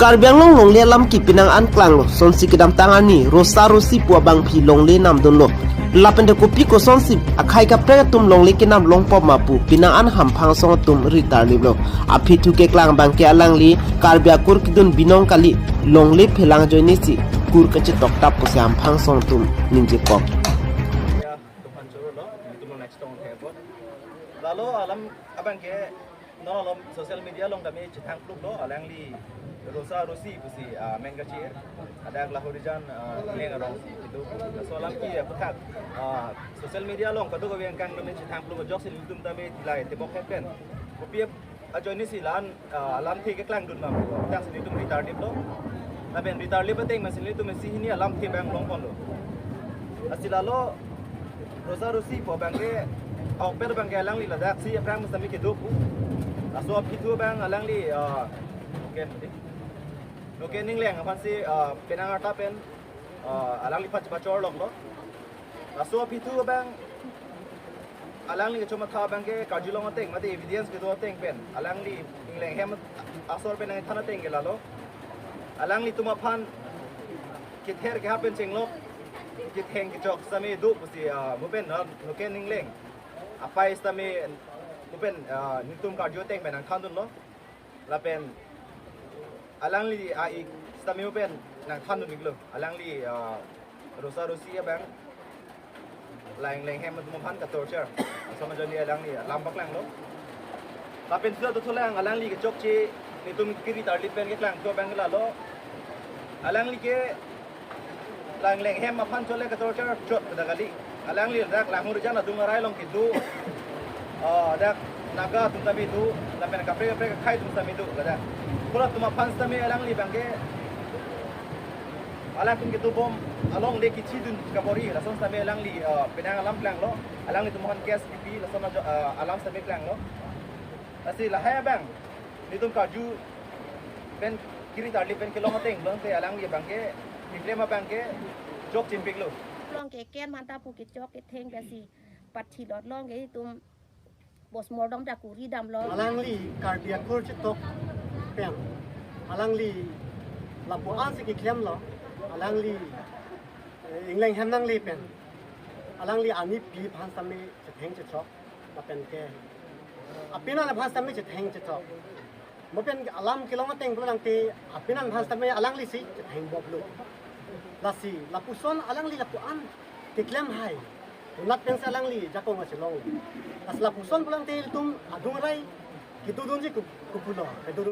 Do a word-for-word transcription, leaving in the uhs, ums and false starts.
Karbi Anglong longle alam ke penang an klanglo, sonsi kedamtang arni Rosa Rosi pu abangpi longle namdunlo. Lapen de kopi kosonsi akhei kaprek atum longle kenam longpo ma pu penang an hamphang asong atum ritarliplo. Aphi thu keklang abangke alangli Karbi akur kedun binong kali, longle phelang ajoinesi kur kachetok tap pusi hamphang asong atum ningjepon. Ya, tuhan choro lo, itu lo next tong thepon. Lalo alam abangke, non alom social media along kami chethang pluk do, alangli Rosa Rosi pusi, ah, meng kachir, ada Lahorijan, ah, Ingleng arongsi itu. So alam ke aputhak, ah, social media along kadokave angkang kami chethang pluk ajoksi nelitum tame tilai tebok hepen. Kopi ajoinesi la-an, ah, alamthe keklangdun ma pu, tangsi nelitum ritarliplo. Lapen ritarlip ateng masi nelitum isi hini alamthe abang longponlo. Lasi lalo Rosa Rosi pu abangke, ahokpet abangke alangli ladaksi aphrang sami kedo pu. Laso aphi thu abang alangli, ah, Noken, Noken Ingleng aphansi, ah, penang arta pen, ah, alangli pach pachor longlo. Laso aphi thu abang alangli kechomatha abangke karjulong ateng mate evidence kedo ateng pen, alangli Ingleng hem asor pen nangthan ateng ke lalo, alanglitum aphan kether keha pen chenglok ketheng kechok sitame do pusi, ah, mupen, ah, Noken Ingleng apei sitame mupen, ah, nelitum karju ateng pen nangthandunlo. Lapen alangli a-ik sitame mupen nangthandun-iklo. Alangli, ah, Rosa Rosi abang la Ingleng hem atum aphan ka-torture asong ajoine alangli alam paklanglo. Lapen sita dothulang alangli kechokche nelitum kiri tarlip pen keklang thu abang lalo, alangli ke la Ingleng hem aphan chole ka-torture chot pada kali. Alangli dak Lahorijan adung arai along kedo, ah, dak Naga atum tame do, lapen kaprek kaprek akhei atum tame do, ladak. Pura atum aphan sitame alangli abangke alangtum ketubom along le kichidun kabor-i, lason sitame alangli, ah, penang alam klanglo, alanglitum aphan case kipi, lason ajo, ah, alam sitame klanglo. Lasi lahai abang nelitum karju pen kiri tarlip pen kelong ateng, longte alangli abangke, keklem abangke jok chimpiklo. Long ke ken manta pu kechok ketheng ke si pathi lot long ke itum postmortem ta kuri damlo. Alangli Karbi akur chetok pen, alangli lapu-an si keklemlo, alangli, eh, Ingleng hem nangle pen, alangli anipi aphan sitame chetheng chechok, lapen ke apenan aphan sitame chetheng chechok. Mupen alam kelong ateng pulo nangte apenan aphan sitame alangli si chetheng boblo. Lasi lapuson alangli lapu-an keklem hai, unat pensi alangli jakong asi long. Lasi lapuson pulo nangte itum adung arai kedodunji ku-, kupulo, kedodun